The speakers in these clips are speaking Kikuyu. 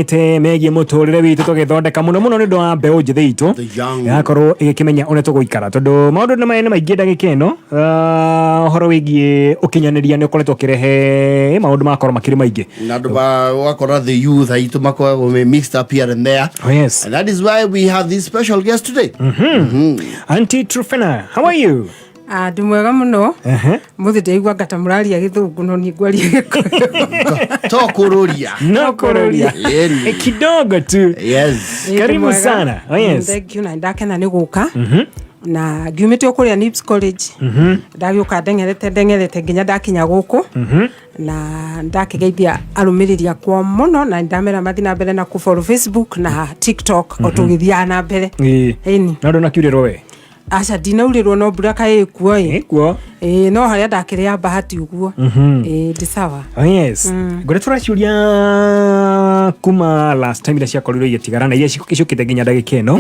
Te megiĩ mũtũrĩre witũ tũgĩthondeka mũno mũno nĩ ũndũ wa mbeũ njĩthĩ itũ The young. yakorwo ĩgĩkĩmenya ũrĩa tũgũikara tondũ maũndũ nĩ nĩ maingĩ ndagĩka ĩno. Ũhoro wĩgiĩ ũkinyanĩria nĩ ũkoretwo ũkĩrehe maũndũ magakorwo makĩrĩ maingĩ. Na andũ ũgakora the youth aitũ makoragwo me mixed up here and there. Oh, yes. And that is why we have this special guest today. Auntie Trufena, how are you? Ah, ndĩ mwega mũno. Mũthĩ ndaigua ngata mũraria Gĩthũngũ, no niĩ ngwaria Gĩkũyũ. To kũrũria. No kũrũria. Yeni. Kidogo tu. Yes. Ĩ, ndĩ Karibu mwega. sana. Oh, yes. Thank you, na ndakena nĩ gũka na ngiumĩte o kũrĩa Nibs College, ndagĩũka ndeng'erete ndeng'erete nginya ndakinya gũkũ, na ndakĩgeithia arũmĩrĩri akwa mũno na ndamera mathiĩ na mbere na kũfollow Facebook na TikTok o tũgĩthiaga na mbere. Ĩni. Na ndũnakiurĩrwo we? Aca, ndinaurĩrwo, no mbura kaĩ ĩkuo ĩ. Ĩkuo. Ĩĩ, no harĩa ndakĩrĩa bahati ũguo. Ĩĩ, ndĩ sawa. Oh, yes. Ngore tũraciũria kuma last time iria ciakorirwo igĩtigara na iria icũkĩte nginya ndagĩka ĩno.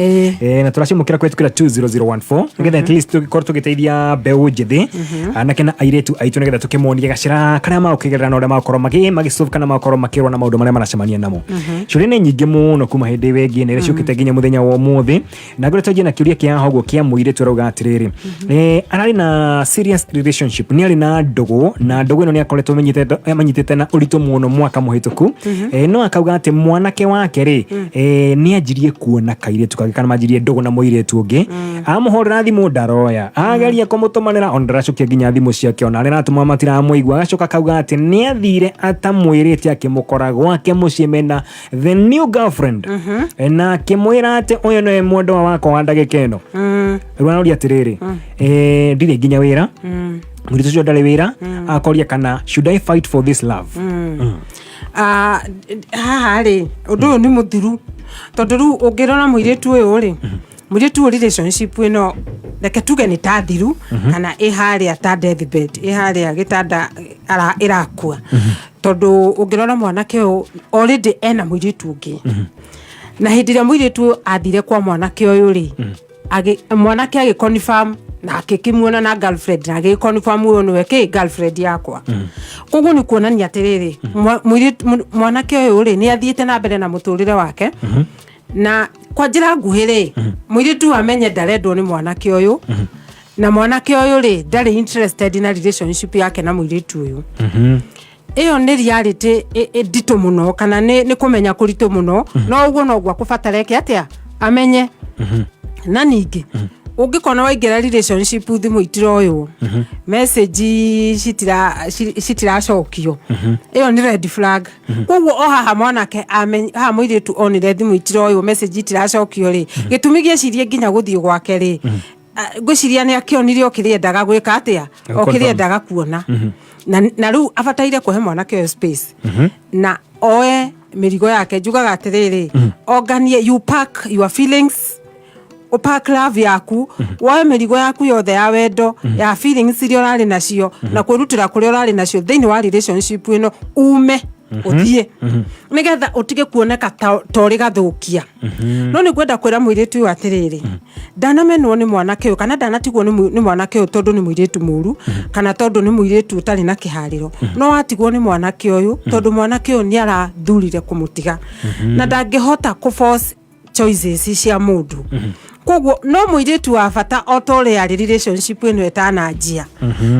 Na tũracimũkĩra kũhetũkĩra 20014 nĩgetha at least tũgĩkorwo tũgĩteithia mbeũ njĩthĩ, anake na airĩtu aitũ, nĩgetha tũkĩmonie gacĩra karĩa magũkĩgerera na ũrĩa magũkorwo magĩsolve kana magũkorwo makĩrũa na maũndũ marĩa maracemania namo. Ciũria nĩ nyingĩ mũno kuma hĩndĩ ĩyo ĩngĩ na iria ciũkĩte nginya mũthenya wa ũmũthĩ, na ngore twanjie na kĩũria kĩa haha ũguo kĩa mũirĩtu. Arauga atĩrĩrĩ, ararĩ na serious relationship, nĩ arĩ na ndũgũ, na ndũgũ ĩno nĩ akoretwo manyitĩte na ũritũ mũno mwaka mũhĩtũku. No akauga atĩ mwanake wake rĩ, nĩ anjirie kuona kairĩtu kangĩ kana manjirie ndũgũ na mũirĩtu ũngĩ. Amũhũrĩra thimũ ndaroya, ageria kũmũtũmanĩra ona ndaracokia nginya thimũ ciake, ona arĩa aratũma matiramũigua. Agacoka akauga atĩ nĩ athire atamwĩrĩte, akĩmũkora gwake mũciĩ mena the new girlfriend, na akĩmwĩra atĩ ũyũ nĩwe mwendwa wakwa wa ndagĩka ĩno. Rĩu aroria atĩrĩrĩ, ndirĩ nginya wĩra, mũirĩtu ũcio ndarĩ wĩra, akoria kana should I fight for this love? Ah, haha rĩ, ũndũ ũyũ nĩ mũthiru, tondũ rĩu ũngĩrora mũirĩtu ũyũ rĩ, mũirĩtu ũyũ relationship ĩno reke tuge nĩ ta thiru kana ĩ harĩa ta deathbed, ĩ harĩa gĩtanda ĩrakua, tondũ ũngĩrora mwanake ũyũ already ena mũirĩtu ũngĩ, na hĩndĩ ĩrĩa mũirĩtu ũyũ athire kwa mwanake ũyũ rĩ, mwanake agĩconfirm na akĩkĩmuona na girlfriend na agĩconfirm ũyũ nĩwe kĩ girlfriend yakwa. Koguo nĩ kuonania atĩrĩrĩ, mwanake ũyũ rĩ, nĩ athiĩte na mbere na mũtũrĩre wake, na kwa njĩra nguhĩ rĩ, mũirĩtu amenye ndarendwo nĩ mwanake ũyũ, na mwanake ũyũ rĩ, ndarĩ interested na relationship yake na mũirĩtu ũyũ. Ĩyo nĩ reality nditũ mũno, kana nĩ kũmenya kũritũ mũno, no ũguo noguo akũbatara eke atĩa amenye. Na ningĩ ũngĩkona waingĩra relationship, thimũ itiroywo, message citiracokio, ĩyo nĩ red flag. Koguo o haha mwanake haha mũirĩtu onire thimũ itiroywo, message itiracokio rĩ, gĩtũmi gĩecirie nginya gũthiĩ gwake rĩ, ngwĩciria nĩ akĩonire o kĩrĩa endaga gwĩka atĩa, o kĩrĩa endaga kuona. Na rĩu abataire kũhe mwanake ũyũ space na oe mĩrigo yake. Njugaga atĩrĩrĩ, onganie, you pack your feelings, ũpack love yaku, woe mĩrigo yaku yothe ya wendo, ya feelings iria ũrarĩ nacio na kwĩrutĩra kũrĩa ũrarĩ nacio thĩinĩ wa relationship ĩno, ume ũthiĩ nĩgetha ũtige kuoneka ta ũrĩ gathũkia. No nĩ ngwenda kwĩra mũirĩtu ũyũ atĩrĩrĩ, ndanamenwo nĩ mwanake ũyũ kana ndanatigwo nĩ mwanake ũyũ tondũ nĩ mũirĩtu mũru kana tondũ nĩ mũirĩtu ũtarĩ na kĩharĩro, no watigwo nĩ mwanake ũyũ tondũ mwanake ũyũ nĩ arathurire kũmũtiga na ndangĩhota kũ force choices cia mũndũ. Koguo no mũirĩtu wa bata o ta ũrĩa arĩ relationship ĩno ĩtananjia,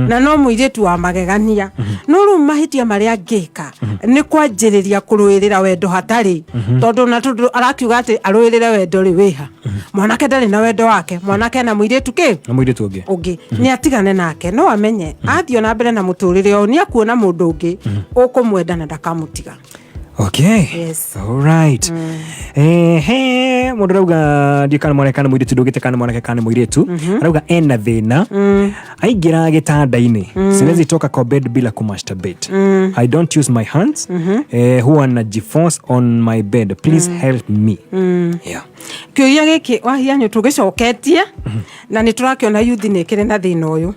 na no mũirĩtu wa magegania, no rĩu mahĩtia marĩa angĩka nĩ kwanjĩrĩria kũrũĩrĩra wendo hatarĩ, tondũ na tondũ arakiuga atĩ arũĩrĩre wendo rĩ, wĩha mwanake ndarĩ na wendo wake, mwanake na mũirĩtu kĩ Na mũirĩtu ũngĩ. Ũngĩ nĩ atigane nake, no amenye athiĩ na mbere na mũtũrĩre ũyũ nĩ akuona mũndũ ũngĩ ũkũmwenda na ndakamũtiga. Okay. Yes. Alright. He mũndũ arauga, ndiũ kana mwanake kana mũirĩtu, ndũgĩte kana mwanake kana mũirĩtu, arauga ena thĩna, aingĩra gĩtanda-inĩ, siwezi toka kwa bed bila kumasturbate. I don't use my hands. Huwa najiforce on my bed. Please help me. Yeah. Kĩũria gĩkĩ wahianyu tũgĩcoketie na nĩ tũrakĩona yuthi nĩ ĩkĩrĩ na thĩna ũyũ,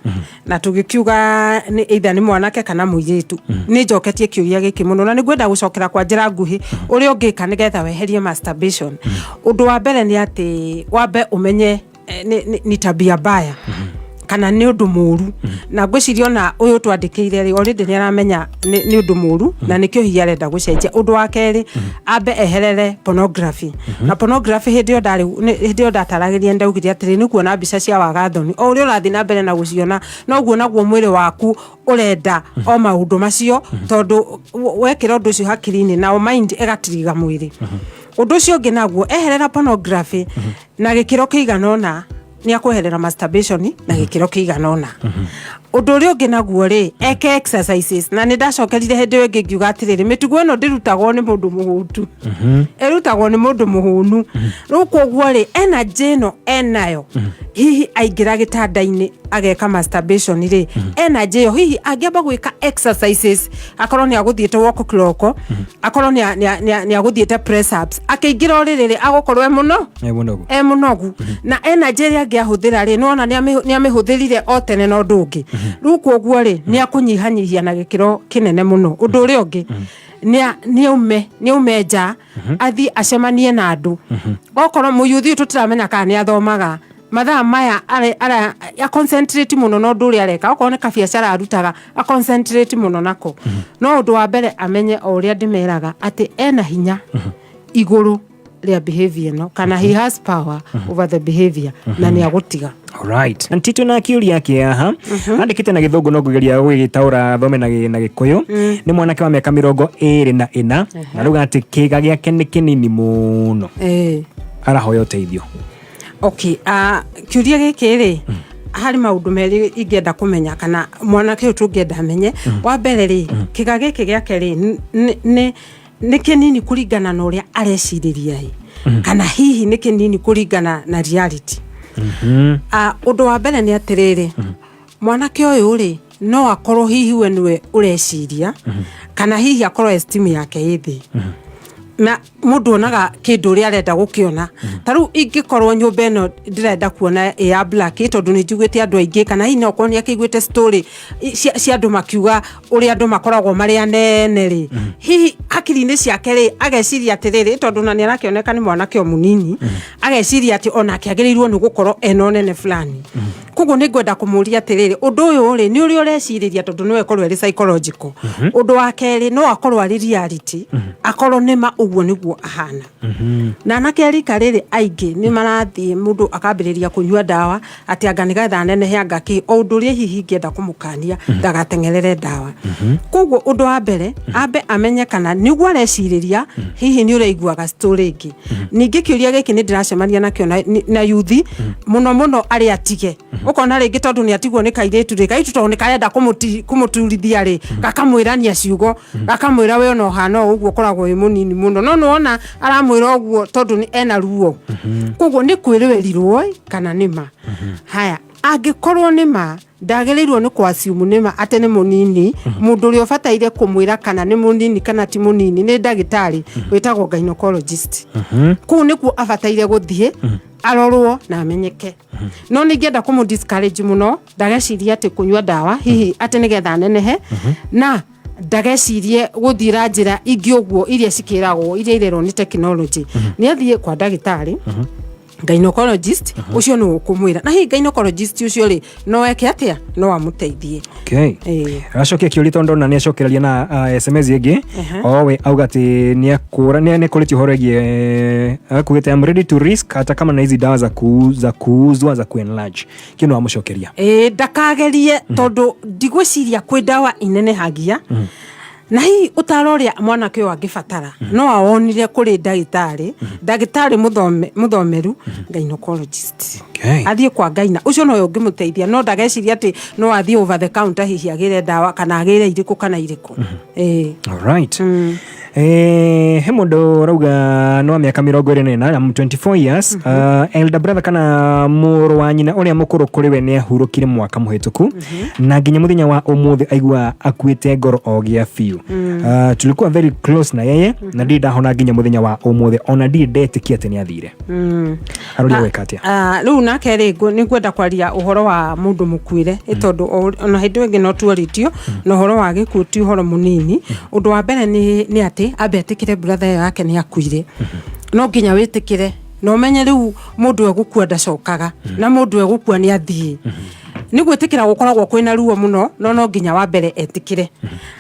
na tũgĩkiuga nĩ either nĩ mwanake kana mũirĩtu. Nĩ njoketie kĩũria gĩkĩ mũno na nĩ ngwenda gũcokera kwa njĩra nguhĩ ũrĩa ũngĩka nĩgetha weherie masturbation. Ũndũ wa mbere nĩ atĩ wambe ũmenye ni tabia mbaya. Kana nĩ ũndũ mũru, na ngwĩciria ona ũyũ twandĩkĩire rĩ, already nĩ aramenya nĩ ũndũ mũru na nĩkĩo hihi arenda gũcenjia. Ũndũ wa kerĩ, ambe eherere pornography. Na pornography, hĩndĩ ĩyo ndarĩ hĩndĩ ĩyo ndataragĩria, ndaugire atĩrĩ, nĩ kuona mbica cia wagathoni. O ũrĩa ũrathiĩ na mbere na gũciona, noguo naguo mwĩrĩ waku ũrenda o maũndũ macio, tondũ wekĩra ũndũ ũcio hakiri-inĩ, nao mind ĩgatiriga mwĩrĩ. Ũndũ ũcio ũngĩ naguo, eherera pornography na gĩkĩro kĩigana ũna, nĩ akweherera masturbation na gĩkĩro kĩigana ũna. Ũndũ ũrĩa ũngĩ naguo rĩ, eke exercises. Na nĩ ndacokerire hĩndĩ ĩyo ĩngĩ ngiuga atĩrĩrĩ, mĩtugo ĩno ndĩrutagwo nĩ mũndũ mũhũtu, ĩrutagwo nĩ mũndũ mũhũnu. Rĩu koguo rĩ, energy ĩno enayo, hihi aingĩra gĩtanda-inĩ ageka masturbation rĩ, energy ĩyo hihi angĩamba gwĩka exercises, akorwo nĩ agũthiĩte walk kĩroko, akorwo nĩ agũthiĩte press ups, akĩingĩra ũrĩrĩ rĩ, agũkorwo e mũno E mũnogu. E mũnogu, na energy ĩrĩa angĩahũthĩra rĩ, nĩwona nĩ amĩhũthĩrire o tene na ũndũ ũngĩ. Rĩu koguo rĩ, nĩ akũnyihanyihia na gĩkĩro kĩnene mũno. Ũndũ ũrĩa ũngĩ, nĩ aume nja, athiĩ acemanie na andũ. Okorwo mũyuthi ũyũ tũtiramenya kana nĩ athomaga mathaa maya, a concentrate mũno na ũndũ ũrĩa areka. Okorwo nĩ kabiacara arutaga, a concentrate mũno nako. No ũndũ wa mbere, amenye o ũrĩa ndĩmeraga atĩ ena hinya igũrũ rĩa behavior ĩno, kana he has power over the behavior, na nĩ agũtiga. Alright. Ntito na kĩũria kĩaha andĩkĩte na Gĩthũngũ, no ngũgeria gũgĩtaũra thome na Gĩkũyũ. Nĩ mwanake wa mĩaka 24, na rauga atĩ kĩga gĩake nĩ kĩnini mũno. Arahoya ũteithio. Okay, kĩũria gĩkĩ rĩ, harĩ maũndũ merĩ ingĩenda kũmenya, kana mwanake ũyũ tũngĩenda amenye. Wa mbere rĩ, kĩga gĩkĩ gĩake rĩ, nĩ kĩnini kũringana na ũrĩa arecirĩria ĩ, kana hihi nĩ kĩnini kũringana na reality? Ũndũ wa mbere nĩ atĩrĩrĩ, mwanake ũyũ rĩ, no akorwo hihi we nĩwe ũreciria, kana hihi akorwo esteem yake ĩ thĩ. Na mũndũ onaga kĩndũ ũrĩa arenda gũkĩona. Ta rĩu ingĩkorwo nyũmba ĩno ndĩrenda kuona ĩ ya black, tondũ nĩ njiguĩte andũ aingĩ, kana hihi no okorwo nĩ akĩiguĩte story cia andũ makiuga ũrĩa andũ makoragwo marĩ anene rĩ, hihi hakiri-inĩ ciake rĩ, ageciria atĩrĩrĩ, tondũ na nĩ arakĩoneka nĩ mwanake o mũnini, ageciria atĩ onake agĩrĩirwo nĩ gũkorwo ena ũnene fulani. Koguo nĩ ngwenda kũmũria atĩrĩrĩ, ũndũ ũyũ rĩ, nĩ ũrĩa ũrecirĩria, tondũ no ĩkorwo ĩrĩ psychological. Ũndũ wa kerĩ, no akorwo arĩ reality, akorwo nĩ ma ũguo nĩguo ahana. Na anake a rika rĩrĩ aingĩ nĩ marathiĩ, mũndũ akambĩrĩria kũnyua ndawa atĩ anga nĩgetha anenehe, anga kĩ. O ũndũ ũrĩa hihi ingĩenda kũmũkania, ndagateng'erere ndawa. Koguo ũndũ wa mbere, ambe amenye kana nĩguo arecirĩria, hihi nĩ ũraiguaga story ĩngĩ. Ningĩ kĩũria gĩkĩ nĩ ndĩracemania nakĩo na yuthi mũno mũno, arĩa atige. Ũkona rĩngĩ tondũ nĩ atigwo nĩ kairĩtu rĩ, kairĩtu tondũ nĩ karenda kũmũturithia rĩ, gakamwĩrania ciugo, gakamwĩra, "We ona ũhana o ũguo, ũkoragwo wĩ mũnini mũno." No nĩwona aramwĩra ũguo tondũ nĩ ena ruo. Koguo nĩ kwĩrĩrwo kana nĩ ma. Haya, angĩkorwo nĩ ma, ndagĩrĩirwo nĩ kwasiumu nĩ ma atĩ nĩ mũnini. Mũndũ ũrĩa ũbataire kũmwĩra kana nĩ mũnini kana ti mũnini nĩ ndagĩtarĩ wĩtagwo gynecologist. Kũu nĩkuo abataire gũthiĩ arorwo na amenyeke. No nĩ ingĩenda kũmũ discourage mũno ndagecirie atĩ kũnyua ndawa hihi atĩ nĩgetha anenehe, na ndagecirie gũthiĩra njĩra ingĩ ũguo iria cikĩragwo, iria irerwo nĩ technology. Nĩ athiĩ kwa ndagĩtarĩ gynecologist ũcio nĩ ũkũmwĩra, na hihi gynecologist ũcio rĩ, no eke atĩa, no amũteithie. Okay. Aracokia kĩũria tondũ ndona nĩ acokereria na SMS ĩngĩ. Owe auga atĩ nĩ akũra nĩ akũrĩtie ũhoro ĩgiĩ, akugĩte, "I'm ready to risk hata kama na hizi dawa za kuuzwa za kuenlarge." Kĩu no amũcokeria. Ĩĩ, ndakagerie, tondũ ndigwĩciria kwĩ ndawa inenehagia. Na hihi ũtaro ũrĩa mwanake ũyũ angĩbatara no awonire kũrĩ ndagĩtarĩ mũthomeru gynecologist. Athiĩ kwa gyna ũcio, nowe ũngĩmũteithia. No ndageciria atĩ no athiĩ over the counter hihi agĩre ndawa, kana agĩre irĩkũ kana irĩkũ. Ĩĩ. Alright. He mũndũ ũrauga no wa mĩaka 24, I'm 24 years, elder brother kana mũrũ wa nyina ũrĩa mũkũrũ kũrĩ we nĩ ahurũkire mwaka mũhĩtũku, na nginya mũthenya wa ũmũthĩ aigua akuĩte ngoro o gĩa biũ. Tulikuwa very close na yeye, na ndirĩ ndahona nginya mũthenya wa ũmũthĩ, ona ndirĩ ndetĩkia atĩ nĩ athire. Aroria gwĩka atĩa? Ah, rĩu nake rĩ, nĩ ngwenda kwaria ũhoro wa mũndũ mũkuĩre, ĩ tondũ ona hĩndĩ ĩyo ĩngĩ no tuorĩtio na ũhoro wa gĩkuũ ti ũhoro mũnini. Ũndũ wa mbere nĩ atĩ ambe etĩkĩre brother ĩyo yake nĩ akuire. No nginya wĩtĩkĩre na ũmenye rĩu mũndũ egũkua ndacokaga, na mũndũ egũkua nĩ athiĩ. Nĩ gwĩtĩkĩra gũkoragwo kwĩna ruo mũno, no no nginya wa mbere etĩkĩre.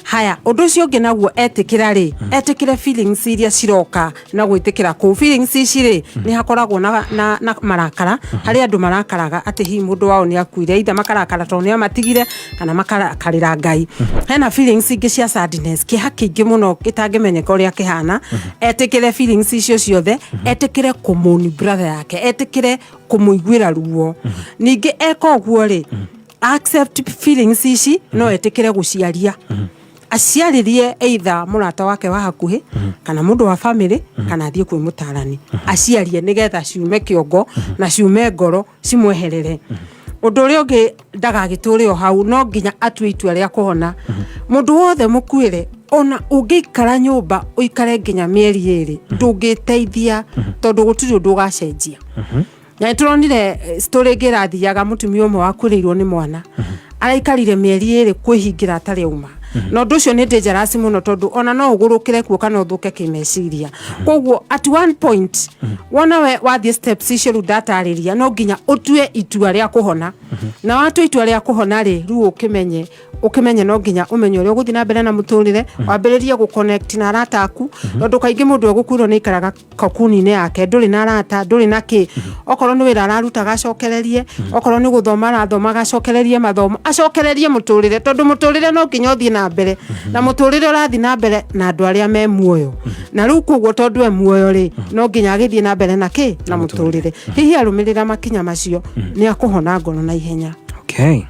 Haya, ũndũ ũcio ũngĩ naguo, etĩkĩra rĩ, etĩkĩre feelings iria ciroka na gwĩtĩkĩra kũu. Feelings ici rĩ, nĩ hakoragwo na marakara. Harĩ andũ marakaraga atĩ hihi mũndũ wao nĩ akuire, either makarakara tondũ nĩ amatigire kana makarakarĩra Ngai. Hena feelings ingĩ cia sadness, kĩeha kĩingĩ mũno gĩtangĩmenyeka ũrĩa kĩhana. Etĩkĩre feelings icio ciothe, etĩkĩre kũmũni brother yake, etĩkĩre kũmũiguĩra ruo. Ningĩ eka ũguo rĩ, accept feelings ici, no etĩkĩre gũciaria, aciarĩrie either mũrata wake wa hakuhĩ kana mũndũ wa family kana athiĩ kwĩ mũtarani, aciarie nĩgetha ciume kĩongo na ciume ngoro, cimweherere. Ũndũ ũrĩa ũngĩ, ndagagĩtũre o hau, no nginya atue itua rĩa kũhona. Mũndũ wothe mũkuĩre, ona ũngĩikara nyũmba ũikare nginya mĩeri 2, ndũngĩteithia, tondũ gũtirĩ ũndũ ũgacenjia. Na nĩ tũronire story ĩngĩ ĩrathiaga, mũtumia ũmwe wakuĩrĩirwo nĩ mwana araikarire mĩeri 2 kwĩhingĩra atarĩ auma, na ũndũ ũcio nĩ dangerous mũno, tondũ ona no ũgũrũkĩre kuo kana ũthũke kĩmeciria. Koguo at one point wona we wathiĩ steps icio rĩu ndatarĩria, no nginya ũtue itua rĩa kũhona. Na watua itua rĩa kũhona rĩ, rĩu ũkĩmenye no nginya ũmenye ũrĩa ũgũthiĩ na mbere na mũtũrĩre, wambĩrĩrie gũ-connect na arata aku, tondũ kaingĩ mũndũ egũkuĩrwo nĩ aikaraga kakuni-inĩ yake, ndũrĩ na arata, ndũrĩ na kĩ. Okorwo nĩ wĩra araruta, gacokererie. Okorwo nĩ gũthoma arathoma, gacokererie mathomo, acokererie mũtũrĩre, tondũ mũtũrĩre no nginya ũthiĩ na mbere, na mũtũrĩre ũrathiĩ na mbere na andũ arĩa me muoyo. Na rĩu koguo tondũ e muoyo rĩ, no nginya agĩthiĩ na mbere na kĩ na mũtũrĩre. Hihi arũmĩrĩra makinya macio, nĩ akũhona ngoro na ihenya. Okay.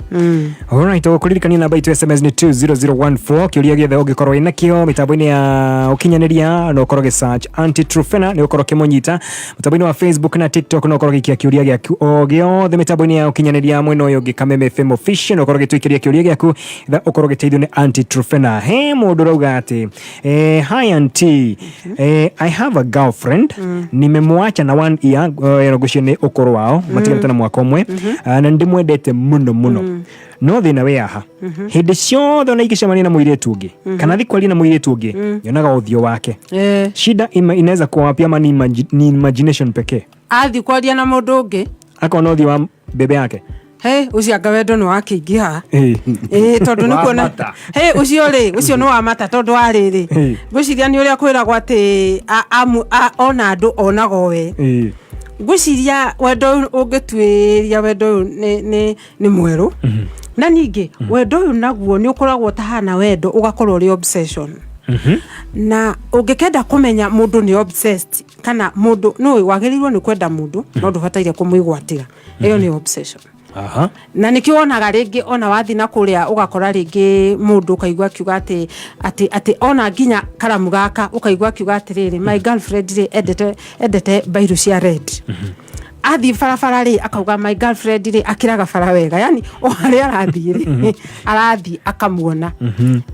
Alright, kũririkania namba itũ SMS nĩ 20014. Kĩũria gĩothe ũngĩkorwo wĩna kĩo mĩtambo-inĩ ya ũkinyanĩria, no ũkorwo gĩ-search Aunty Truphena, nĩ ũkorwo ũkĩmũnyita mũtambo-inĩ wa Facebook na TikTok. No ũkorwo gĩikia kĩũria gĩaku o gĩothe mĩtambo-inĩ ya ũkinyanĩria. Mwena ũyũ ũngĩ, Kameme FM Official, no ũkorwo gĩtũikĩria kĩũria gĩaku tha ũkorwo ũgĩteithio nĩ Aunty Truphena. He mũndũ ũrauga atĩ "Hi auntie, I have a girlfriend, nimemwacha na one year." Ngwĩciria nĩ ũkũrũ wao, matiganĩte na mwaka ũmwe. Ah, na ndĩmwendete mũno mũno, no thĩna wĩ haha, hĩndĩ ciothe ona ingĩcemania na mũirĩtu ũngĩ kana thiĩ kwaria na mũirĩtu ũngĩ, nyonaga ũthiũ wake. Shida inaweza kuwa wapi, ama ni imagination pekee?" Athiĩ kwaria na mũndũ ũngĩ, akona ũthiũ wa bebe yake. He ũcio anga wendo nĩ wakĩingĩha. Ĩĩ, tondũ nĩ kuona Wa mata. He ũcio rĩ, ũcio nĩ wa mata, tondũ wa rĩrĩ, ngwĩciria nĩ ũrĩa kwĩragwo atĩ ona andũ onaga we. Ngwĩciria wendo ũyũ, ũngĩtuĩria wendo ũyũ nĩ mwerũ, na ningĩ wendo ũyũ naguo nĩ ũkoragwo ũtahana wendo, ũgakorwo ũrĩ obsession. Na ũngĩkenda kũmenya mũndũ nĩ obsessed kana mũndũ nĩ wagĩrĩirwo nĩ kwenda mũndũ, no ndũbataire kũmwĩgwatĩra, ĩyo nĩ obsession. Na nĩkĩo wonaga rĩngĩ ona wathiĩ na kũrĩa, ũgakora rĩngĩ mũndũ ũkaigua akiuga atĩ ona nginya karamu gaka, ũkaigua akiuga atĩrĩrĩ, "My girlfriend rĩ, endete mbairũ cia red." Athiĩ barabara rĩ, akauga, "My girlfriend rĩ, akĩraga bara wega." Yani o harĩa arathiĩ rĩ, arathiĩ akamuona.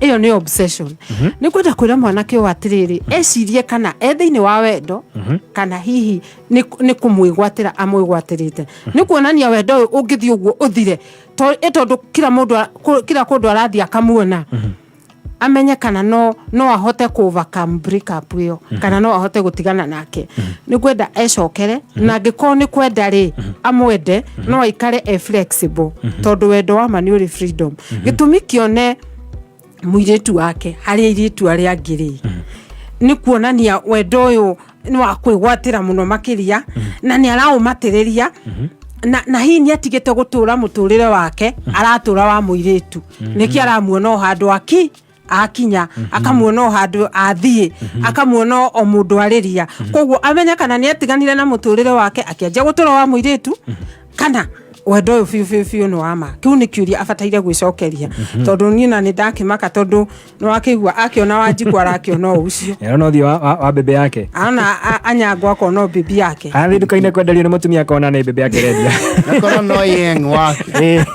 Ĩyo nĩ obsession. Nĩ kwenda kwĩra mwanake ũyũ atĩrĩrĩ, ecirie kana e thĩinĩ wa wendo kana hihi nĩ kũmwĩgwatĩra amwĩgwatĩrĩte. Nĩ kuonania wendo ũyũ ũngĩthiĩ ũguo ũthire, tondũ kila mũndũ kila kũndũ arathiĩ akamuona, amenye kana no ahote kũ overcome break up ĩyo kana no ahote gũtigana nake. Nĩ kwenda ecokere, na angĩkorwo nĩ kwenda rĩ, amwende, no aikare e flexible, tondũ wendo wa ma nĩ ũrĩ freedom. Gĩtũmi kĩone mũirĩtu wake harĩ airĩtu arĩa angĩ rĩ, nĩ kuonania wendo ũyũ nĩ wa kwĩgwatĩra mũno makĩria, na nĩ araũmatĩrĩria, na hihi nĩ atigĩte gũtũra mũtũrĩre wake, aratũra wa mũirĩtu. Nĩkĩ aramuona o handũ akinya, akamuona o handũ athiĩ, akamuona o mũndũ arĩria. Koguo amenye kana nĩ atiganire na mũtũrĩre wake akĩanjia gũtũra wa mũirĩtu, kana wendo ũyũ biũ biũ biũ nĩ wa ma. Kĩu nĩ kĩũria abataire gwĩcokeria, tondũ niĩ na nĩ ndakĩmaka, tondũ nĩ wakĩigua akĩona Wanjikũ, arakĩona o ũcio. Arona ũthiũ wa bebe yake. Arona Anyango, akona o bibi yake. Athiĩ nduka-inĩ kwenderio nĩ mũtumia, akona nĩ bebe yake rendia. Akorwo no yeng wake.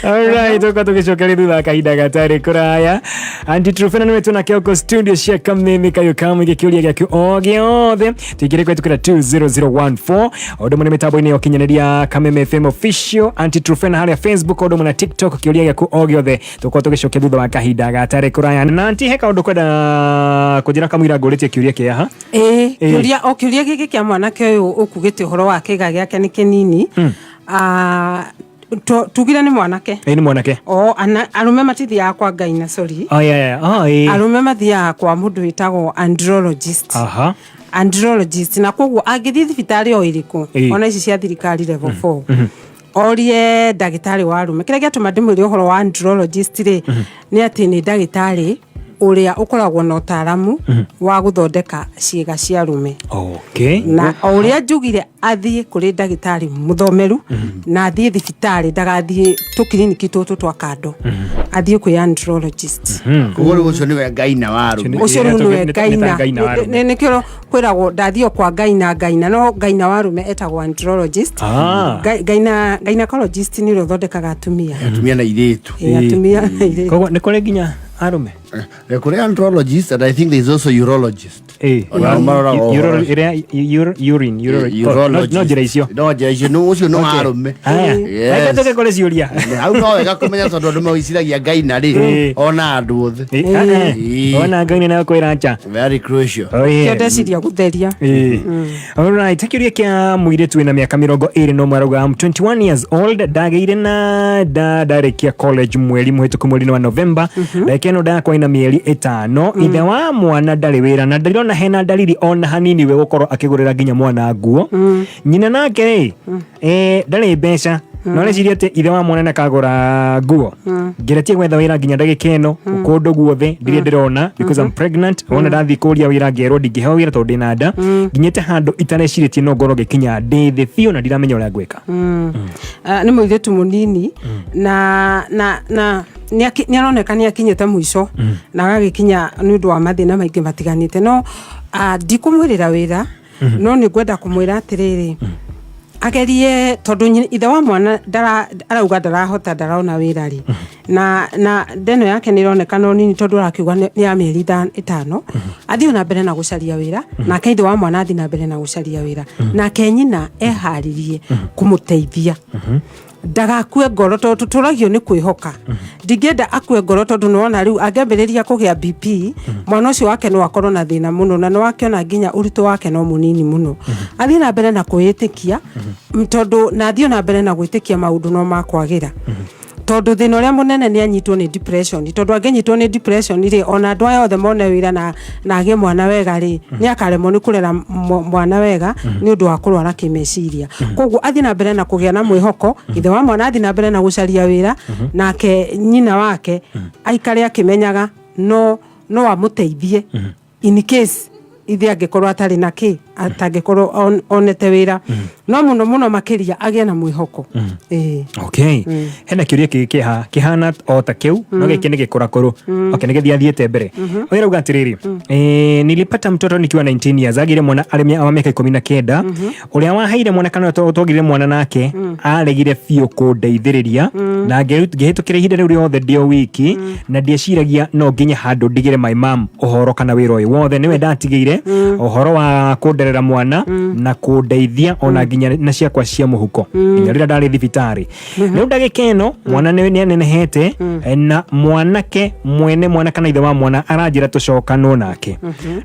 Alright, tuko tũgĩcokeria thutha wa kahinda gatarĩ kũraya. Auntie Truphena nĩwe twĩna kĩoko studio cia Kameme Kayo Kamũingĩ. Kĩũria gĩaku o gĩothe tũingĩre kũhetũkĩra 20014, o ũndũ ũmwe nĩ mĩtambo-inĩ ya ũkinyanĩria, Kameme FM Official, Auntie Truphena harĩa Facebook, o ũndũ ũmwe na TikTok. Kĩũria gĩaku o gĩothe tũkorwo tũgĩcokia thutha wa kahinda gatarĩ kũraya. Na auntie, he kaũndũ kwenda kũnjĩra kamũira ngũrĩtie kĩũria kĩa ha? Ĩĩ, kĩũria o kĩũria gĩkĩ kĩa mwanake ũyũ ũkugĩte ũhoro wa kĩga gĩake nĩ kĩnini. Ah, Tugire nĩ mwanake. Ĩ, nĩ mwanake. O arũme matithiaga kwa ngaina, sorry. Oh, yeah. Oh, ĩ. Arũme mathiaga kwa mũndũ wĩtagwo andrologist. Andrologist, na koguo angĩthiĩ thibitarĩ o ĩrĩkũ, ona ici cia thirikari level 4, orie ndagĩtarĩ wa arũme. Kĩrĩa gĩatũma ndĩmwĩre ũhoro wa andrologist rĩ, nĩ atĩ nĩ ndagĩtarĩ ũrĩa ũkoragwo na ũtaaramu wa gũthondeka ciĩga cia arũme. Na o ũrĩa njugire, athiĩ kũrĩ ndagĩtarĩ mũthomeru na athiĩ thibitarĩ, ndagathiĩ tũkiriniki tũtũ twa kando, athiĩ kwĩ andrologist. Koguo rĩu ũcio nĩwe ngaina wa arũme. Ũcio rĩu nĩwe Nĩ ta ngaina. ngaina wa arũme. Nĩkĩo kwĩragwo ndathiĩ kwa ngaina, ngaina no ngaina wa arũme etagwo andrologist. Gynecologist nĩ ũrĩa ũthondekaga atumia. Atumia na irĩtu. Ĩ, atumia na airĩtu. Koguo nĩ kũrĩ nginya arũme. Kũrĩ andrologist and I think there is also urologist. Onao maroraga ũhoro ũcio. Ĩrĩa urine, Urologist. no njĩra icio. No njĩra icio, ũcio nĩ wa arũme. Aya. Yes. Reke tũke kũrĩ ciũria. Hau no wega kũmenya tondũ andũ mawĩciragia ngaina rĩ, ona andũ othe. Ĩ, ah, eh. Ona ngai nĩ nayo kwĩra nja. Very crucial. Oh, yeah. Kĩo ndeciria gũtheria. Alright, kĩũria kĩa mũirĩtu wĩna mĩaka 21 arauga, "I'm 21 years old, ndagĩire na nda ndarĩkia college mweri mũhĩtũku, mweri-inĩ wa November. Ndagĩka ĩno ndakwa ina mĩeri 5. Ithe wa mwana ndarĩ wĩra na ndirona hena dalili ona hanini we gũkorwo akĩgũrĩra nginya mwana nguo. Nyina nake rĩ, ndarĩ mbeca, no reciria atĩ ithe wa mwana nĩakagũra nguo. Ngeretie gwetha wĩra nginya ndagĩka ĩno kũndũ guothe ndirĩ ndĩrona because I'm pregnant. Wona ndathiĩ kũria wĩra ngerwo ndingĩheo wĩra tondũ ndĩna nda. Nginyĩte handũ itarecirĩtie no ngorwo ngĩkinya ndĩ thĩ biũ na ndiramenya ũrĩa ngwĩka." Nĩ mũirĩtu mũnini na nĩ aroneka nĩ akinyĩte mũico na agagĩkinya nĩ ũndũ wa mathĩna maingĩ matiganĩte, no ndikũmwĩrĩra wĩra, no nĩ ngwenda kũmwĩra atĩrĩrĩ, agerie tondũ ithe wa mwana arauga ndarahota, ndarona wĩra rĩ, na ndeno yake nĩ ĩroneka no nini tondũ arakiuga nĩ ya mĩeri 5. Athiĩ na mbere na gũcaria wĩra, nake ithe wa mwana athiĩ na mbere na gũcaria wĩra, nake nyina eharĩrie kũmũteithia. Ndagakue ngoro tondũ tũtũragio nĩ kwĩhoka. Ndingĩenda akue ngoro tondũ nĩwona rĩu angĩambĩrĩria kũgĩa BP, mwana ũcio wake no akorwo na thĩna mũno, na nĩwakĩona nginya ũritũ wake no mũnini mũno. Athiĩ na mbere na kwĩĩtĩkia, tondũ na athiĩ na mbere na gwĩtĩkia maũndũ no makwagĩra, tondũ thĩna ũrĩa mũnene nĩ anyitwo nĩ depression, tondũ angĩnyitwo nĩ depression rĩ, ona andũ aya othe mone wĩra na agĩe mwana wega rĩ, nĩ akaremwo nĩ kũrera mwana wega nĩ ũndũ wa kũrwara kĩmeciria. Koguo athiĩ na mbere na kũgĩa na mwĩhoko, ithe wa mwana athiĩ na mbere na gũcaria wĩra, nake nyina wake aikare akĩmenyaga no amũteithie in case ithe angĩkorwo atarĩ na kĩ, atangĩkorwo onete wĩra, no mũno mũno makĩria agĩe na mwĩhoko, ĩĩ. Okay, hena kĩũria kĩngĩ kĩha kĩhana o ta kĩu, no gĩkĩ nĩ gĩkũrakũrũ. Okay, nĩ gĩthiĩ athiĩte mbere. Ũyũ arauga atĩrĩrĩ, "Nilipata mtoto nikiwa 19 years." Agĩire mwana arĩ wa mĩaka 19. "Ũrĩa waheire mwana kana ũrĩa twagĩire mwana nake aregire biũ kũndeithĩrĩria na ngĩhĩtũkĩra ihinda rĩu rĩothe ndĩ o wiki, na ndieciragia no nginye handũ ndigĩre my mom ũhoro kana wĩra ũyũ wothe. Nĩwe ndatigĩire ũhoro wa kũnderera mwana na kũndeithia ona nginya na ciakwa cia mũhuko nginya rĩrĩa ndarĩ thibitarĩ. Rĩu ndagĩka ĩno mwana nĩ anenehete, na mwanake mwene mwana kana ithe wa mwana aranjĩra tũcokanwo nake,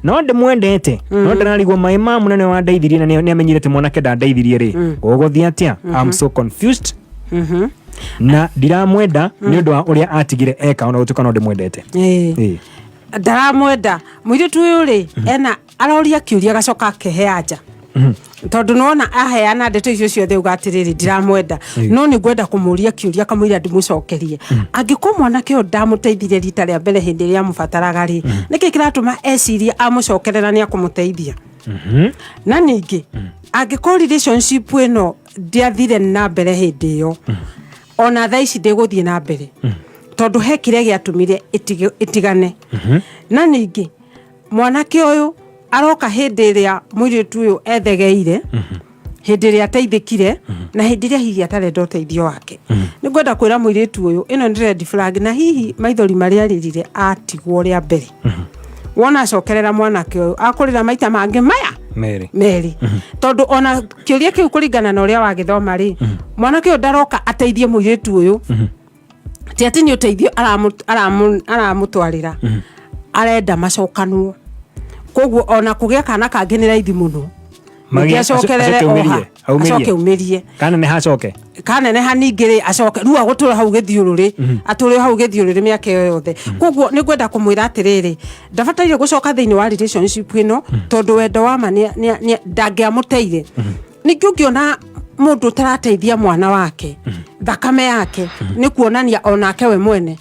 no ndĩmwendete, no ndĩrarigwo maĩ ma mũnene wandeithirie na nĩ amenyire atĩ mwanake ndandeithirie rĩ, gũgũthiĩ atĩa? I'm so confused na ndiramwenda nĩ ũndũ wa ũrĩa atigire eka, ona gũtuĩka no ndĩmwendete." Ndaramwenda mũirĩtu ũyũ rĩ, ena aroria kĩũria agacoka akehe anja, tondũ nĩwona aheana ndeto icio ciothe uga atĩrĩrĩ, ndiramwenda, no nĩ ngwenda kũmũria kĩũria kamũira ndĩmũcokerie. Angĩkorwo mwanake ũyũ ndamũteithirie rita rĩa mbere hĩndĩ ĩrĩa amũbataraga rĩ, nĩkĩ kĩratũma ecirie amũcokerera nĩ akũmũteithia? Na ningĩ angĩkorwo relationship ĩno ndĩathire na mbere hĩndĩ ĩyo, ona thaa ici ndĩgũthiĩ na mbere, tondũ he kĩrĩa gĩatũmire ĩtigane. Na ningĩ mwanake ũyũ aroka hĩndĩ ĩrĩa mũirĩtu ũyũ ethegeire, hĩndĩ ĩrĩa ateithĩkire, na hĩndĩ ĩrĩa hihi atarenda ũteithio wake. Nĩ ngwenda kwĩra mũirĩtu ũyũ ĩno nĩ red flag, na hihi maithori marĩa arĩrire atigwo rĩa mbere, wona acokerera mwanake ũyũ akũrĩra maita mangĩ maya merĩ. Merĩ, tondũ ona kĩũria kĩu kũringana na ũrĩa wagĩthoma rĩ, mwanake ũyũ ndaroka ateithie mũirĩtu ũyũ, ti atĩ nĩ ũteithio aramũtwarĩra, arenda macokanwo. Koguo ona kũgĩa kana kangĩ nĩ raithi mũno. Ningĩ acokerere acoke oha aumĩrie. Aumĩrie. Acoke umĩrie. Kana nĩ hacoke. Kaneneha ningĩ rĩ, acoke rĩu agũtũra hau gĩthiũrũrĩ, atũre hau gĩthiũrũrĩ mĩaka ĩyo yothe. Koguo nĩ ngwenda kũmwĩra atĩrĩrĩ, ndabataire gũcoka thĩinĩ wa relationship ĩno, tondũ wendo wa ma ndangĩamũteire. Ningĩ ũngĩona mũndũ ũtarateithia mwana wake, thakame yake, nĩ kuonania onake we mwene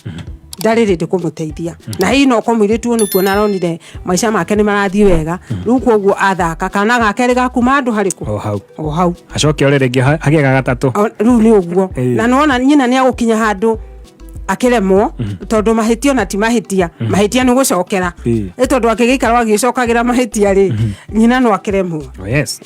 ndarĩ rĩndĩ kũmũteithia. Na hihi no korwo mũirĩtu ũyũ nĩ kuona aronire maica make nĩ marathiĩ wega, rĩu koguo athaka kana gakerĩ gakuma handũ harĩkũ? O hau. O hau. Acoke ore rĩngĩ hagĩe ga gatatũ. Rĩu nĩ ũguo. Na nĩwona nyina nĩ agũkinya handũ akĩremwo, tondũ mahĩtia ona ti mahĩtia, mahĩtia nĩ gũcokera. Ĩ tondũ akĩgĩikara agĩcokagĩra mahĩtia rĩ, nyina no akĩremwo. Oh, yes.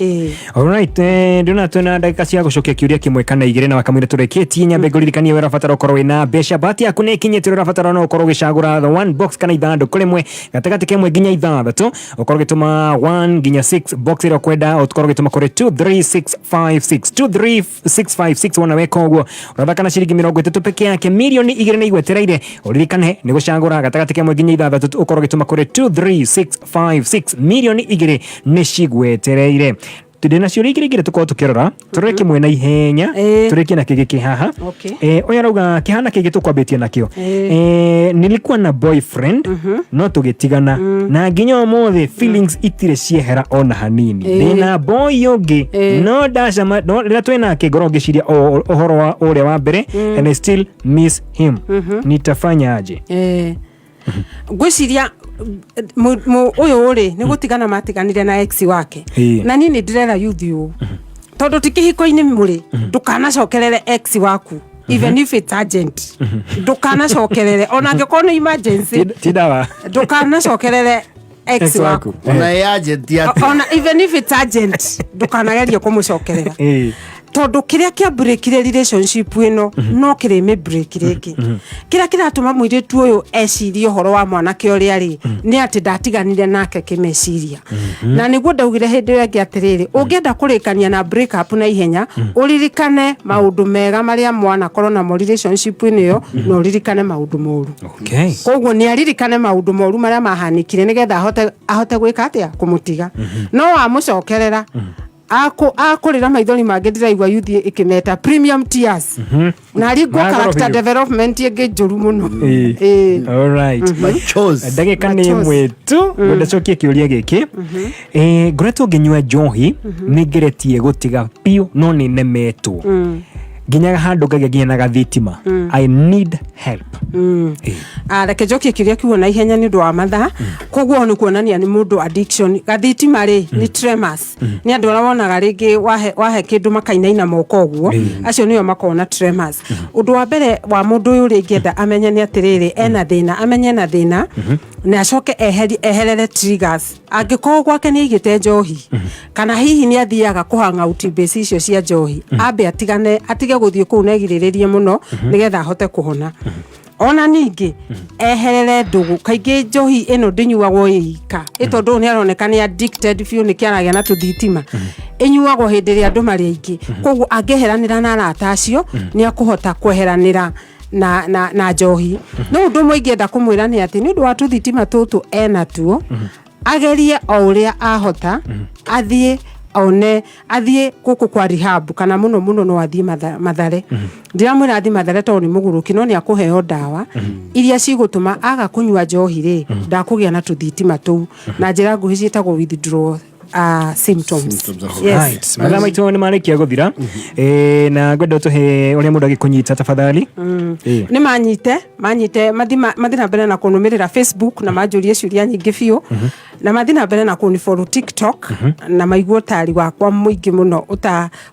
Alright, ndĩrona twĩna ndagĩka cia gũcokia kĩũria kĩmwe kana igĩrĩ na wakamwĩra tũrĩkĩtie. Nyambe ngũririkanie we ũrabatara ũkorwo wĩna mbeca, bahati yaku nĩ ĩkinyĩte. Ũrĩa ũrabatara no ũkorwo ũgĩcagũra the one box kana ithandũkũ rĩmwe gatagatĩ ka ĩmwe nginya ithathatũ, ũkorwo ũgĩtũma 1 nginya 6, box ĩrĩa ũkwenda ũkorwo ũgĩtũma kũrĩ 23656, 23656. Wona weka ũguo, ũrathaka na ciringi 30 peke yake, 2 mirioni nĩ igwetereire. Ũririkane nĩ gũcagũra gatagatĩ ka ĩmwe nginya ithathatũ, ũkorwo ũgĩtũma kũrĩ 23656, 2 mirioni nĩ cigwetereire. Ndĩ na ciũria igĩrĩ igĩrĩ tũkorwo tũkĩrora, tũrore kĩmwe na ihenya, tũrĩkie na kĩngĩ kĩ haha. Ũyũ arauga kĩhana kĩngĩ tũkwambĩtie nakĩo. Nilikuwa na boyfriend no tũgĩtigana, na nginya ũmũthĩ feelings itirĩ ciehera ona hanini. Ndĩna boy ũngĩ no ndacama, no rĩrĩa twĩ nake ngorwo ngĩciria ũhoro wa ũrĩa wa mbere and I still miss him. Nitafanya aje? Ngwĩciria ũyũ rĩ, nĩ gũtigana matiganire na ex wake. Na niĩ nĩ ndĩrera youth ũũ, tondũ ti kĩhiko-inĩ mũrĩ, ndũkanacokerere ex waku even if it's urgent. Ndũkanacokerere ona angĩkorwo nĩ emergency. Ti ndawa. Ndũkanacokerere ex Ex waku. waku. Ona ĩ agent atĩa. Ona even if it's urgent, ndũkanagerie kũmũcokerera, tondũ kĩrĩa kĩa breakire relationship ĩno no kĩrĩ mĩ break rĩngĩ. Kĩrĩa kĩratũma mũirĩtu ũyũ ecirie ũhoro wa mwanake ũrĩa rĩ, nĩ atĩ ndatiganire nake kĩmeciria. Na nĩguo ndaugire hĩndĩ ĩyo ĩngĩ atĩrĩrĩ, ũngĩenda kũrĩkania na break up na ihenya, ũririkane maũndũ mega marĩa mwanakorwo namo relationship-inĩ ĩyo, na ũririkane maũndũ moru. Koguo nĩ aririkane maũndũ moru marĩa mahanĩkire, nĩgetha ahote gwĩka atĩa? Kũmũtiga. No wamũcokerera, akũrĩra maithori mangĩ, ndĩraigua yuthi ĩkĩmeta premium tears, na ringwo Magoro character biũ. development ĩngĩ njũru mũno. Alright. Machozi. Ndagĩka nĩ Machozi. ĩmwe tu, ngwenda cokie kĩũria gĩkĩ. Ngoretwo ngĩnyua njohi, nĩ ngeretie gũtiga biũ no nĩ nemetwo nginyaga handũ ngagĩa nginya na gathitima. I need help. Ah, reke njokie kĩũria kiu na ihenya nĩ ũndũ wa mathaa. Koguo nĩ kuonania nĩ mũndũ addiction. Gathitima rĩ, nĩ tremors, nĩ andũ arĩa wonaga rĩngĩ wahe kĩndũ makainaina moko ũguo, acio nĩo makoragwo na tremors. Ũndũ wa mbere wa mũndũ ũyũ rĩ, ingĩenda amenye nĩ atĩrĩrĩ, ena thĩna, amenye ena thĩna na acoke eherere triggers. Angĩkorwo gwake nĩ aigĩte njohi, kana hihi nĩ athiaga kũhang out base icio cia njohi, ambe atigane, atige gũthiĩ kũu na egirĩrĩrie mũno nĩgetha ahote kũhona. Ona ningĩ eherere ndũgũ. Kaingĩ njohi ĩno ndĩnyuagwo ĩ ika, ĩ tondũ ũyũ nĩ aroneka nĩ addicted biũ, nĩkĩo aragĩa na tũthitima. Ĩnyuagwo hĩndĩ ĩrĩa andũ marĩ aingĩ, koguo angĩeheranĩra na arata acio, nĩ akũhota kweheranĩra na njohi. No ũndũ ũmwe ingĩenda kũmwĩra nĩ atĩ nĩ ũndũ wa tũthitima tũtũ enatuo, agerie o ũrĩa ahota, athiĩ one, athiĩ gũkũ kwa rehab, kana mũno mũno no athiĩ Mathare. Ndiramwĩra athiĩ Mathare tondũ nĩ mũgũrũki, no nĩ akũheo ndawa iria cigũtũma aga kũnyua njohi rĩ, ndakũgĩa na tũthitima tũu. Na njĩra nguhĩ ciĩtagwo withdrawal symptoms. Symptoms of- Yes. Right. Mathaa maitũ nĩ marĩkia gũthira. Na ngwenda ũtũhe ũrĩa mũndũ agĩkũnyita tafadhali. Nĩ manyite mathi na mbere na kũnũmĩrĩra Facebook na manjũrie ciũria nyingĩ biũ, na mathi na mbere na kũni follow TikTok na maigue ũtari wakwa mũingĩ mũno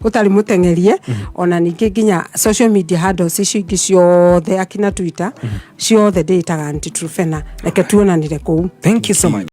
ũtarĩ mũteng'erie. Ona ningĩ nginya social media handles icio ingĩ ciothe, akina Twitter ciothe, ndĩĩtaga Aunty Truphena. Reke tuonanire kũu. Thank you so much.